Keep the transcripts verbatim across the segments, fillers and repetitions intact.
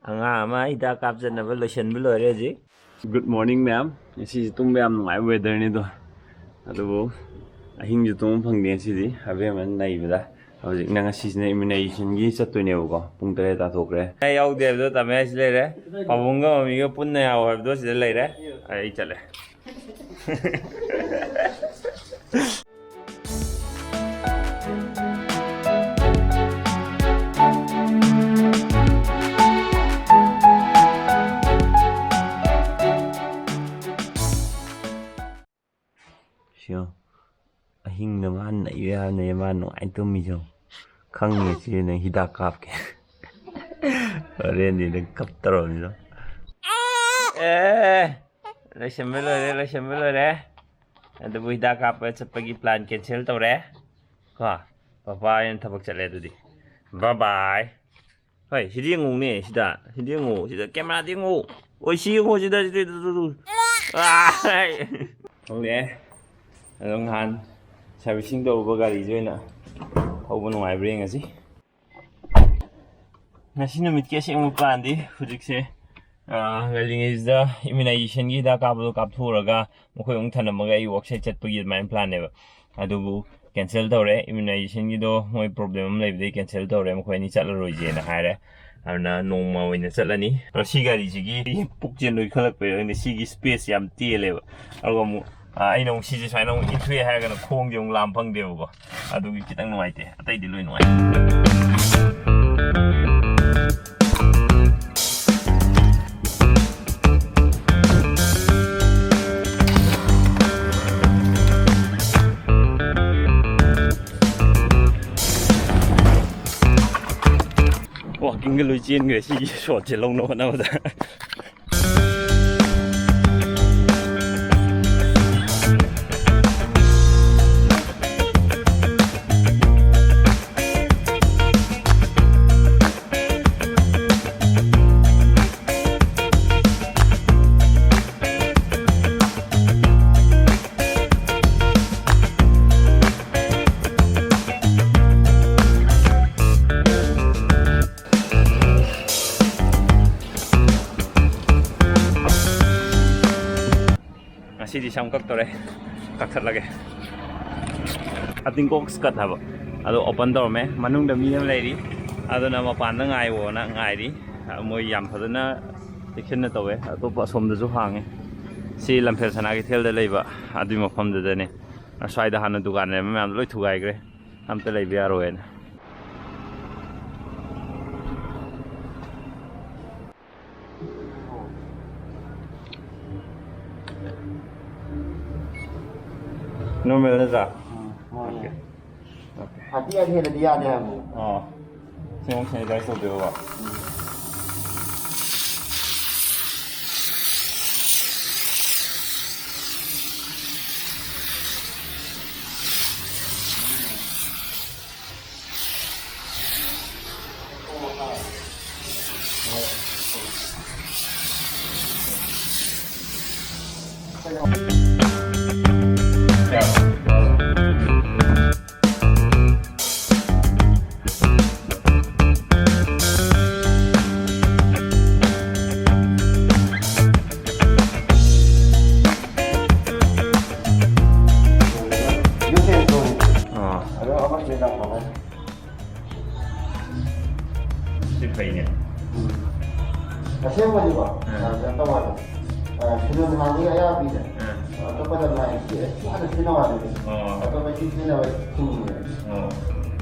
ꯑꯉꯥꯡ ꯑꯃ ꯍꯤꯗꯥꯛ ꯀꯥꯞꯆꯅꯕ ꯂꯣꯏꯁꯤꯟꯕ ꯂꯣꯏꯔꯦ ꯍꯧꯖꯤꯛ꯫ Good morning, ma'am. ꯉꯁꯤꯁꯦ ꯇꯨꯝꯕ ꯌꯥꯝ ꯅꯨꯡꯉꯥꯏꯕ weatherꯅꯤꯗꯣ, ꯑꯗꯨꯕꯨ ꯑꯍꯤꯡꯁꯨ ꯇꯨꯝꯕ ꯐꯪꯗꯦ ꯉꯁꯤꯗꯤ꯫ ꯑꯕꯦꯝꯃꯅ ꯅꯩꯕꯗ꯫ ꯍꯧꯖꯤꯛꯅ, ꯉꯁꯤꯁꯤꯅ immunizationꯒꯤ ꯆꯠꯇꯣꯏꯅꯦꯕꯀꯣ꯫ ꯄꯨꯡ ꯇꯔꯦꯠ ꯇꯥꯊꯣꯛꯈ꯭ꯔꯦ꯫ ꯑꯩ ꯌꯥꯎꯗꯦ ꯍꯥꯏꯕꯗꯣ ꯇꯃꯦ ꯁꯤ ꯂꯩꯔꯦ꯫ ꯄꯥꯕꯨꯡꯒ ꯃꯃꯤꯒ ꯄꯨꯟꯅ ꯌꯥꯎ ꯍꯥꯏꯕꯗꯣ ꯁꯤꯗ ꯂꯩꯔꯦ꯫ ꯑꯩ ꯆꯠꯂꯦ꯫ ꯁꯤꯌꯣ꯫ ꯑꯍꯤꯡꯗ ꯃꯥ ꯅꯩꯕ ꯌꯥꯕ ꯅꯩꯌꯦ꯫ ꯃꯥ ꯅꯨꯡꯉꯥꯏꯅ ꯇꯨꯝꯃꯤꯁꯨ ꯈꯪꯉꯦ꯫ ꯁꯤ ꯅꯪ ꯍꯤꯗꯥꯛ ꯀꯥꯞꯀꯦ꯫ ꯍꯣꯔꯦꯟꯗꯤ ꯅꯪ ꯀꯞꯇꯧꯔꯕꯅꯤꯗꯣ꯫ ꯑꯦ, ꯂꯣꯏꯁꯟꯕ ꯂꯣꯏꯔꯦ, ꯂꯣꯏꯁꯟꯕ ꯂꯣꯏꯔꯦ꯫ ꯑꯗꯨꯕꯨ ꯍꯤꯗꯥꯛ ꯀꯥꯞꯄ ꯆꯠꯄꯒꯤ plan cancel ꯇꯧꯔꯦ꯫ ꯀꯣ, ꯄꯄꯥ ꯑꯩꯅ ꯊꯕꯛ ꯆꯠꯂꯦ ꯑꯗꯨꯗꯤ꯫ Bye bye꯫ ꯍꯣꯏ, ꯁꯤꯗꯤ ꯌꯦꯡꯉꯨꯅꯦ, ꯁꯤꯗ꯫ ꯁꯤꯗꯤ ꯌꯦꯡꯉꯨ, ꯁꯤꯗ cameraꯗ ꯌꯦꯡꯉꯨ꯫ ꯑꯣꯏ, ꯁꯤ ꯌꯦꯡꯉꯨ, ꯁꯤꯗ, ꯁꯤꯗ, ꯁꯤꯗ, ꯁꯤꯗ꯫ ꯑꯥꯏ! ꯊꯣꯛꯂꯛꯑꯦ꯫ ꯑꯗꯣ ꯅꯍꯥꯟ servicing ꯇꯧꯔꯨꯕ ꯒꯥꯔꯤꯁꯦ ꯑꯣꯏꯅ ꯊꯧꯕ ꯅꯨꯡꯉꯥꯏꯕ꯭ꯔꯥ ꯌꯦꯡꯉꯁꯤ꯫ ꯉꯁꯤ ꯅꯨꯃꯤꯠꯀꯤ ꯑꯁꯦꯡꯕ planꯗꯤ ꯍꯧꯖꯤꯛꯁꯦ, ꯑꯥ, ꯉꯜꯂꯤꯉꯩꯁꯤꯗ immunizationꯒꯤ ꯍꯤꯗꯥꯛ ꯀꯥꯞꯄꯗꯣ ꯀꯥꯞꯊꯣꯛꯎꯔꯒ ꯃꯈꯣꯏ ꯑꯃꯨꯛ ꯊꯅꯝꯃꯒ ꯑꯩ work site ꯆꯠꯄꯒꯤ ꯑꯗꯨꯃꯥꯏꯅ planꯅꯦꯕ꯫ ꯑꯗꯨꯕꯨ cancel ꯇꯧꯔꯦ꯫ Immunizationꯒꯤꯗꯣ ꯃꯣꯏ problem ꯑꯃ ꯂꯩꯕꯗꯒꯤ cancel ꯇꯧꯔꯦ꯫ ꯃꯈꯣꯏ ꯑꯅꯤ ꯆꯠꯂꯔꯣꯏꯁꯦꯅ ꯍꯥꯏꯔꯦ꯫ ꯑꯗꯨꯅ ꯅꯣꯡꯃ ꯑꯣꯏꯅ ꯆꯠꯂꯅꯤ꯫ ꯑꯗꯣ ꯁꯤ ꯒꯥꯔꯤꯁꯤꯒꯤ ꯄꯨꯛꯁꯦ ꯅꯣꯏꯈꯠꯂꯛꯄꯩꯔ ꯈꯪꯗꯦ, ꯁꯤꯒꯤ space ꯌꯥꯝ ꯇꯦꯜꯂꯦꯕ꯫ ꯑꯗꯨꯒ ꯑꯃꯨꯛ, ꯑꯥ, ꯑꯩꯅ ꯑꯃꯨꯛ ꯁꯤꯁꯦ ꯁꯨꯃꯥꯏꯅ ꯑꯃꯨꯛ ꯏꯟꯊꯣꯛꯑꯦ ꯍꯥꯏꯔꯒꯅ ꯈꯣꯡꯁꯦ ꯑꯃꯨꯛ ꯂꯥꯝ ꯐꯪꯗꯦꯕꯀꯣ꯫ ꯑꯗꯨꯒꯤ ꯈꯤꯇꯪ ꯅꯨꯡꯉꯥꯏꯇꯦ, ꯑꯇꯩꯗꯤ ꯂꯣꯏ ꯅꯨꯡꯉꯥꯏ꯫ Walkingꯒ ꯂꯣꯏ ꯆꯦꯟꯈ꯭ꯔꯦ ꯁꯤꯒꯤ shotꯁꯦ ꯂꯧꯅꯕ ꯍꯣꯠꯅꯕꯗ꯫ ꯁꯤꯗꯤ ꯁꯝ ꯀꯛꯇꯣꯔꯦ, ꯀꯛꯊꯠꯂꯒꯦ꯫ ꯑꯇꯤꯡꯀꯣꯛ ꯁ꯭ꯀꯠ ꯍꯥꯏꯕ ꯑꯗꯣ ꯑꯣꯄꯟ ꯇꯧꯔꯝꯃꯦ꯫ ꯃꯅꯨꯡꯗ ꯃꯤ ꯑꯃ ꯂꯩꯔꯤ, ꯑꯗꯨꯅ ꯃꯄꯥꯟꯗ ꯉꯥꯏꯋꯣꯅ ꯉꯥꯏꯔꯤ꯫ ꯃꯣꯏ ꯌꯥꯝ ꯐꯖꯅ ꯆꯦꯛꯁꯤꯟꯅ ꯇꯧꯋꯦ꯫ ꯑꯇꯣꯞꯄ ꯑꯁꯣꯝꯗꯁꯨ ꯍꯥꯡꯉꯦ꯫ ꯁꯤ ꯂꯝꯐꯦꯜ ꯁꯅꯥ ꯀꯩꯊꯦꯜꯗ ꯂꯩꯕ ꯑꯗꯨꯏ ꯃꯐꯝꯗꯨꯗꯅꯦ꯫ ꯑꯁ꯭ꯋꯥꯏꯗ ꯍꯥꯟꯅ ꯗꯨꯀꯥꯟ ꯂꯩꯔꯝꯕ ꯃꯌꯥꯝꯗꯣ ꯂꯣꯏ ꯊꯨꯒꯥꯏꯈ꯭ꯔꯦ, ꯑꯝꯇ ꯂꯩꯕ ꯌꯥꯔꯣꯏꯅ꯫ ꯅꯣꯔꯃꯦꯜ ꯅꯠꯇ꯭ꯔꯥ? ꯎꯝ, ꯍꯣꯏ꯫ ꯑꯣꯀꯦ꯫ ꯑꯣꯀꯦ꯫ ꯊꯥꯔꯇꯤ ꯑꯩꯠ ꯍꯦꯜꯂꯗꯤ ꯌꯥꯗꯦ ꯍꯥꯏꯕꯅꯦ꯫ ꯑꯥ꯫ ꯁꯤ ꯑꯃꯨꯛ ꯁꯦꯅꯤꯇꯥꯏꯁ ꯇꯧꯗꯣꯏꯕꯀꯣ꯫ ꯑꯥ꯫ ꯁꯤ ꯐꯩꯅꯦ꯫ ꯎꯝ꯫ ꯑꯁꯦꯡꯕꯅꯤꯀꯣ? ꯑꯥ꯫ ꯑ, ꯀꯩꯅꯣ ꯇꯧ ꯍꯥꯏꯕ꯫ ꯑ, ꯁꯤꯗ ꯅꯍꯥꯟꯒꯤ ꯑꯌꯥꯕꯤꯁꯦ꯫ ꯑꯥ꯫ ꯑꯇꯣꯞꯄꯗ ꯂꯥꯏ ꯁꯤ ꯍꯥꯟꯅ ꯁꯤꯖꯤꯟꯅꯧ ꯍꯥꯏꯕꯅꯦ꯫ ꯑꯣ꯫ ꯑꯇꯣꯞꯄ ꯁꯤ ꯁꯤꯖꯤꯟꯅꯕ ꯊꯤꯡꯉꯦ꯫ ꯑꯣ꯫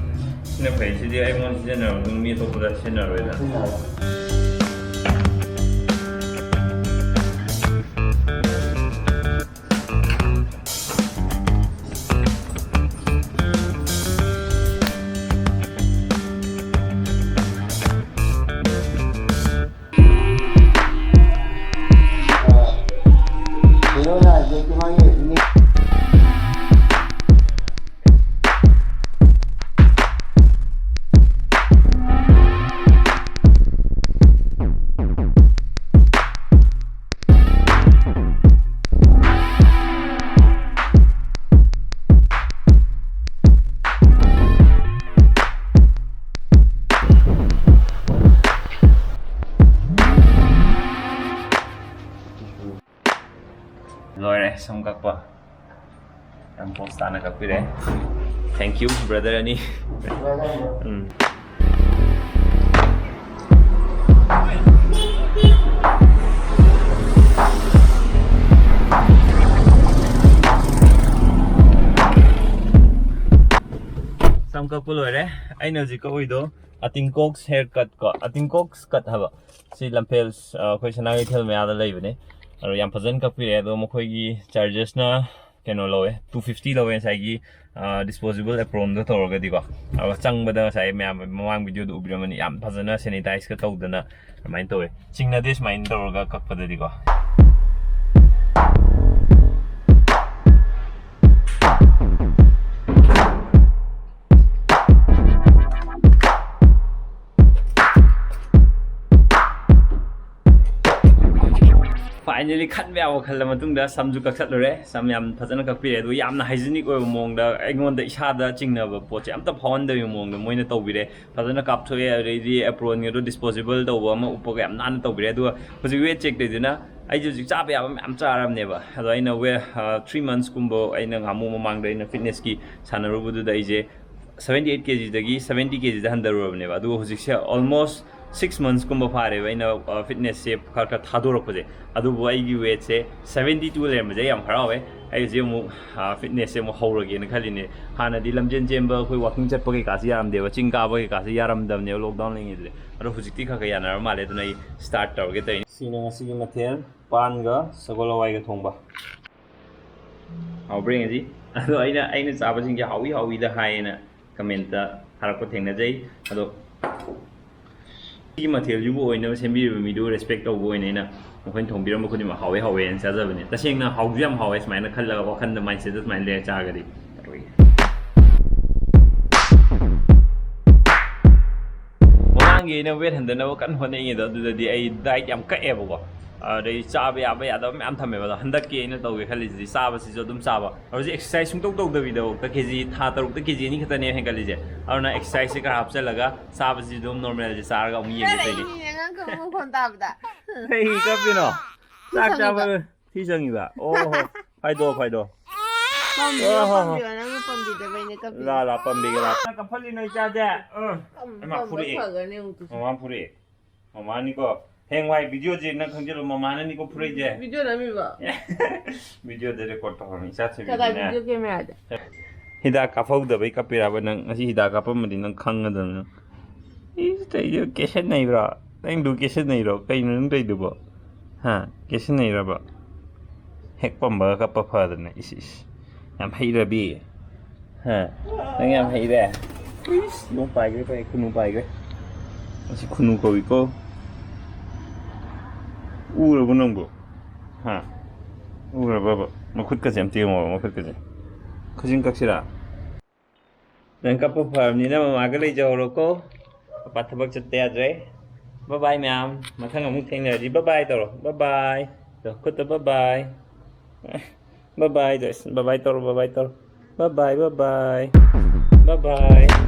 ꯁꯤꯅ ꯐꯩ꯫ ꯁꯤꯗꯤ ꯑꯩꯉꯣꯟꯗ ꯁꯤꯖꯤꯟꯅꯔꯕ ꯃꯇꯨꯡ ꯃꯤ ꯑꯇꯣꯞꯄꯗ ꯁꯤꯖꯤꯟꯅꯔꯣꯏꯗ꯫ ꯁꯤꯖꯤꯟꯅꯔꯣꯏ꯫ ꯂꯣꯏꯔꯦ ꯁꯝ ꯀꯛꯄ꯫ ꯌꯥꯝ ꯄꯣꯁ ꯇꯥꯅ ꯀꯛꯄꯤꯔꯦ꯫ Thank you, brother ꯑꯅꯤ꯫ ꯎꯝ꯫ ꯁꯝ ꯀꯛꯄ ꯂꯣꯏꯔꯦ꯫ ꯑꯩꯅ ꯍꯧꯖꯤꯛ ꯀꯛꯎꯏꯗꯣ Atingcox hair cut ꯀꯣ, Atingcox cut ꯍꯥꯏꯕ꯫ ꯁꯤ ꯂꯝꯐꯦꯜ, ꯑ, ꯑꯩꯈꯣꯏ ꯁꯅꯥ ꯀꯩꯊꯦꯜ ꯃꯌꯥꯗ ꯂꯩꯕꯅꯦ꯫ ꯑꯗꯣ ꯌꯥꯝ ꯐꯖꯅ ꯀꯛꯄꯤꯔꯦ꯫ ꯑꯗꯣ ꯃꯈꯣꯏꯒꯤ ꯆꯥꯔꯖꯦꯁꯅ ꯀꯩꯅꯣ ꯂꯧꯋꯦ, two fifty ꯂꯧꯋꯦ ꯉꯁꯥꯏꯒꯤ, ꯑ, disposable apronꯗꯣ ꯇꯧꯔꯒꯗꯤꯀꯣ꯫ ꯑꯗꯨꯒ ꯆꯪꯕꯗ ꯉꯁꯥꯏ ꯃꯌꯥꯝ ꯃꯃꯥꯡ videoꯗ ꯎꯕꯤꯔꯝꯃꯅꯤ, ꯌꯥꯝ ꯐꯖꯅ sanitizeꯀ ꯇꯧꯗꯅ ꯑꯗꯨꯃꯥꯏꯅ ꯇꯧꯋꯦ꯫ ꯆꯤꯡꯅꯗꯦ ꯁꯨꯃꯥꯏꯅ ꯇꯧꯔꯒ ꯀꯛꯄꯗꯗꯤꯀꯣ꯫ Finally ꯈꯟꯕ ꯌꯥꯕ ꯈꯜꯂ ꯃꯇꯨꯡꯗ ꯁꯝꯁꯨ ꯀꯛꯊꯠꯂꯨꯔꯦ꯫ ꯁꯝ ꯌꯥꯝ ꯐꯖꯅ ꯀꯛꯄꯤꯔꯦ꯫ ꯑꯗꯨꯒ ꯌꯥꯝꯅ hygienic ꯑꯣꯏꯕ ꯃꯑꯣꯡꯗ, ꯑꯩꯉꯣꯟꯗ ꯏꯁꯥꯗ ꯆꯤꯡꯅꯕ ꯄꯣꯠꯁꯦ ꯑꯝꯇ ꯐꯥꯎꯍꯟꯗꯕꯒꯤ ꯃꯑꯣꯡꯗ ꯃꯣꯏꯅ ꯇꯧꯕꯤꯔꯦ꯫ ꯐꯖꯅ ꯀꯥꯞꯊꯣꯛꯑꯦ꯫ ꯑꯗꯩꯗꯤ apronꯒꯗꯣ disposable ꯇꯧꯕ ꯑꯃ ꯎꯞꯄꯒ ꯌꯥꯝ ꯅꯥꯟꯅ ꯇꯧꯕꯤꯔꯦ꯫ ꯑꯗꯨꯒ ꯍꯧꯖꯤꯛ weight check ꯇꯧꯗꯨꯅ ꯑꯩꯁꯦ ꯍꯧꯖꯤꯛ ꯆꯥꯕ ꯌꯥꯕ ꯃꯌꯥꯝ ꯆꯥꯔꯕꯅꯦꯕ꯫ ꯑꯗꯣ ꯑꯩꯅ ꯋꯦ-, ꯑ, three monthsꯀꯨꯝꯕ ꯑꯩꯅ ꯉꯍꯥꯟꯃꯨꯛ ꯃꯃꯥꯡꯗ ꯑꯩꯅ fitnessꯀꯤ ꯁꯥꯟꯅꯔꯨꯕꯗꯨꯗ ꯑꯩꯁꯦ seventy eight kgꯗꯒꯤ seventy kgꯗ ꯍꯟꯊꯔꯨꯔꯕꯅꯦꯕ꯫ ꯑꯗꯨꯒ ꯍꯧꯖꯤꯛꯁꯦ almost six monthsꯀꯨꯝꯕ ꯐꯥꯔꯦꯕ ꯑꯩꯅ, ꯑ, fitnessꯁꯦ ꯈꯔ ꯈꯔ ꯊꯥꯗꯣꯔꯛꯄꯁꯦ꯫ ꯑꯗꯨꯕꯨ ꯑꯩꯒꯤ weightꯁꯦ seventy two ꯂꯩꯔꯝꯕꯁꯦ ꯑꯩ ꯌꯥꯝ ꯍꯔꯥꯎꯋꯦ꯫ ꯑꯩ ꯍꯧꯖꯤꯛ ꯑꯃꯨꯛ, ꯑ, fitnessꯁꯦ ꯑꯃꯨꯛ ꯍꯧꯔꯒꯦꯅ ꯈꯜꯂꯤꯅꯦ꯫ ꯍꯥꯟꯅꯗꯤ ꯂꯝꯖꯦꯟ ꯆꯦꯟꯕ, ꯑꯩꯈꯣꯏ walking ꯆꯠꯄ ꯀꯩꯀꯥꯁꯦ ꯌꯥꯔꯝꯗꯦꯕ, ꯆꯤꯡ ꯀꯥꯕ ꯀꯩꯀꯥꯁꯦ ꯌꯥꯔꯝꯗꯕꯅꯦꯕ lockdown ꯂꯩꯉꯩꯗꯗꯤ꯫ ꯑꯗꯣ ꯍꯧꯖꯤꯛꯇꯤ ꯈꯔ ꯈꯔ ꯌꯥꯅꯔ ꯃꯥꯜꯂꯦ꯫ ꯑꯗꯨꯅ ꯑꯩ start ꯇꯧꯔꯒꯦ ꯇꯧꯔꯤꯅꯦ꯫ ꯁꯤꯅ ꯉꯁꯤꯒꯤ ꯃꯊꯦꯜ, ꯄꯥꯟꯒ ꯁꯒꯣꯜ ꯍꯋꯥꯏꯒ ꯊꯣꯡꯕ꯫ ꯍꯥꯎꯕ꯭ꯔꯥ ꯌꯦꯡꯁꯤ꯫ ꯑꯗꯣ ꯑꯩꯅ, ꯑꯩꯅ ꯆꯥꯕꯁꯤꯡꯁꯦ ꯍꯥꯎꯏ ꯍꯥꯎꯏꯗ ꯍꯥꯏꯌꯦꯅ commentꯇ ꯊꯥꯔꯛꯄ ꯊꯦꯡꯅꯖꯩ꯫ ꯑꯗꯣ ꯁꯤꯒꯤ ꯃꯊꯦꯜꯁꯤꯕꯨ ꯑꯣꯏꯅꯕ ꯁꯦꯝꯕꯤꯔꯤꯕ ꯃꯤꯗꯨ respect ꯇꯧꯕ ꯑꯣꯏꯅ ꯑꯩꯅ ꯃꯈꯣꯏꯅ ꯊꯣꯡꯕꯤꯔꯝꯕ ꯈꯨꯗꯤꯡꯃꯛ ꯍꯥꯎꯋꯦ ꯍꯥꯎꯋꯦꯅ ꯆꯥꯖꯕꯅꯦ꯫ ꯇꯁꯦꯡꯅ ꯍꯥꯎꯁꯨ ꯌꯥꯝ ꯍꯥꯎꯋꯦ ꯁꯨꯃꯥꯏꯅ ꯈꯜꯂꯒ, ꯋꯥꯈꯜꯗ, mindsetꯇ ꯁꯨꯃꯥꯏꯅ ꯂꯩꯔ ꯆꯥꯔꯒꯗꯤ꯫ ꯃꯃꯥꯡꯒꯤ ꯑꯩꯅ weight ꯍꯟꯊꯅꯕ ꯀꯟꯅ ꯍꯣꯠꯅꯔꯤꯉꯩꯗ ꯑꯗꯨꯗꯗꯤ ꯑꯩ diet ꯌꯥꯝ ꯀꯛꯑꯦꯕꯀꯣ꯫ ꯑꯗꯩ ꯆꯥꯕ ꯌꯥꯕ ꯌꯥꯗꯕ ꯃꯌꯥꯝ ꯊꯝꯃꯦꯕ꯫ ꯑꯗꯣ ꯍꯟꯗꯛꯀꯤ ꯑꯩꯅ ꯇꯧꯒꯦ ꯈꯜꯂꯤꯁꯤꯗꯤ ꯆꯥꯕꯁꯤꯁꯨ ꯑꯗꯨꯝ ꯆꯥꯕ꯫ ꯍꯧꯖꯤꯛ exercise ꯁꯨꯡꯇꯧ ꯇꯧꯗꯕꯤꯗꯐꯥꯎꯗ KG, ꯊꯥ ꯇꯔꯨꯛꯇ KG ꯑꯅꯤ ꯈꯛꯇꯅꯦ ꯍꯦꯟꯒꯠꯂꯤꯁꯦ꯫ ꯑꯗꯨꯅ exerciseꯁꯦ ꯈꯔ ꯍꯥꯞꯆꯤꯜꯂꯒ ꯆꯥꯕꯁꯤ ꯑꯗꯨꯝ normalꯁꯦ ꯆꯥꯔꯒ ꯑꯃꯨꯛ ꯌꯦꯡꯒꯦ ꯇꯧꯔꯤꯅꯦ꯫ ꯀꯔꯤꯅꯦ ꯑꯉꯥꯡ ꯀꯞꯄ ꯃꯈꯣꯟ ꯇꯥꯕꯗ? ꯀꯩ ꯀꯞꯄꯤꯅꯣ? ꯆꯥꯛ ꯆꯥꯕ ꯁꯝꯃꯤꯕ꯫ ꯊꯤ ꯆꯪꯉꯤꯕ? ꯑꯣ ꯍꯣ꯫ ꯐꯥꯏꯗꯣ, ꯐꯥꯏꯗꯣ꯫ ꯄꯥꯝꯕꯤꯔꯣ, ꯑꯣ ꯍꯣ ꯍꯣ꯫ ꯄꯥꯝꯕꯤꯔꯣ, ꯅꯪꯅ ꯄꯥꯝꯕꯤꯗꯕꯩꯅꯦ ꯀꯞꯄꯤꯗꯣ꯫ ꯂꯥ ꯂꯥ ꯄꯥꯝꯕꯤꯒꯦ ꯂꯥ꯫ ꯀꯞꯐꯜꯂꯤꯅꯣ ꯏꯆꯥꯁꯦ? ꯄꯥꯝ- ꯑꯩꯃ ꯄꯥꯝꯕ ꯐꯨꯔꯛꯑꯦ꯫ ꯐꯒꯅꯤ ꯑꯃꯨꯛꯇꯨ꯫ ꯃꯃꯥ ꯐꯨꯔꯛꯑꯦ꯫ ꯃꯃꯥꯅꯤꯀꯣ꯫ ꯍꯌꯦꯡꯋꯥꯏ ꯚꯤꯗꯤꯑꯣꯁꯦ ꯅꯪ ꯈꯪꯖꯤꯜꯂꯣ, ꯃꯃꯥꯅꯅꯤꯀꯣ ꯐꯨꯔꯛꯏꯁꯦ꯫ ꯚꯤꯗꯤꯑꯣ ꯅꯝꯃꯤꯕ? ꯚꯤꯗꯤꯑꯣꯗ ꯔꯦꯀꯣꯔꯗ ꯇꯧꯔꯝꯃꯤ ꯏꯆꯥ ꯀꯗꯥꯏ ꯊꯣꯏꯕꯤꯗꯨꯅꯦ꯫ ꯚꯤꯗꯤꯑꯣ ꯀꯦꯃꯦꯔꯥꯗ? ꯍꯤꯗꯥꯛ ꯀꯥꯞꯍꯧꯗꯕꯩ ꯀꯞꯄꯤꯔꯕ ꯅꯪ? ꯉꯁꯤ ꯍꯤꯗꯥꯛ ꯀꯥꯞꯄꯝꯃꯗꯤ ꯅꯪ ꯈꯪꯒꯗꯕꯅꯤ꯫ ꯏꯁ ꯇꯧꯏꯗꯨ ꯀꯦꯁꯟꯅꯩꯕ꯭ꯔꯣ? ꯅꯪꯗꯨ ꯀꯦꯁꯟꯅꯩꯔꯣ? ꯀꯩꯅꯣ ꯅꯪ ꯇꯧꯏꯗꯨꯕꯣ? ꯍꯥ? ꯀꯦꯁꯟꯅꯩꯔꯕ? ꯍꯦꯛ ꯄꯝꯕꯒ ꯀꯞꯄ ꯐꯗꯅ꯫ ꯏꯁ ꯏꯁ꯫ ꯌꯥꯝ ꯍꯩꯔꯕꯤ꯫ ꯍꯥ? ꯅꯪ ꯌꯥꯝ ꯍꯩꯔꯦ꯫ ꯏꯁ ꯌꯣꯡ ꯄꯥꯏꯈ꯭ꯔꯦ, ꯄꯥꯏ ꯈꯨꯅꯨ ꯄꯥꯏꯈ꯭ꯔꯦ꯫ ꯑꯁꯤ ꯈꯨꯅꯨ ꯀꯧꯏꯀꯣ꯫ ꯎꯔꯕꯣ ꯅꯪꯕꯨ? ꯍꯥ? ꯎꯔꯕꯕ? ꯃꯈꯨꯠꯀꯁꯦ ꯑꯝꯇ ꯌꯦꯡꯉꯣꯕ, ꯃꯈꯨꯠꯀꯁꯦ꯫ ꯈꯨꯖꯤꯟ ꯀꯛꯁꯤꯔꯥ? ꯅꯪ ꯀꯞꯄ ꯐꯔꯕꯅꯤꯅ ꯃꯃꯥꯒ ꯂꯩꯖꯍꯧꯔꯣꯀꯣ꯫ ꯄꯄꯥ ꯊꯕꯛ ꯆꯠꯇ ꯌꯥꯗ꯭ꯔꯦ꯫ ꯕꯕꯥꯏ ꯃꯌꯥꯝ꯫ ꯃꯊꯪ ꯑꯃꯨꯛ ꯊꯦꯡꯅꯔꯗꯤ ꯕꯕꯥꯏ ꯇꯧꯔꯣ꯫ ꯕꯕꯥꯏ꯫ ꯇꯧ, ꯈꯨꯠꯇ ꯕꯕꯥꯏ꯫ ꯕꯕꯥꯏ ꯇꯧ꯫ ꯏꯁ, ꯕꯕꯥꯏ ꯇꯧꯔꯣ, ꯕꯕꯥꯏ ꯇꯧꯔꯣ꯫ ꯕꯕꯥꯏ, ꯕꯕꯥꯏ꯫ ꯕꯕꯥꯏ꯫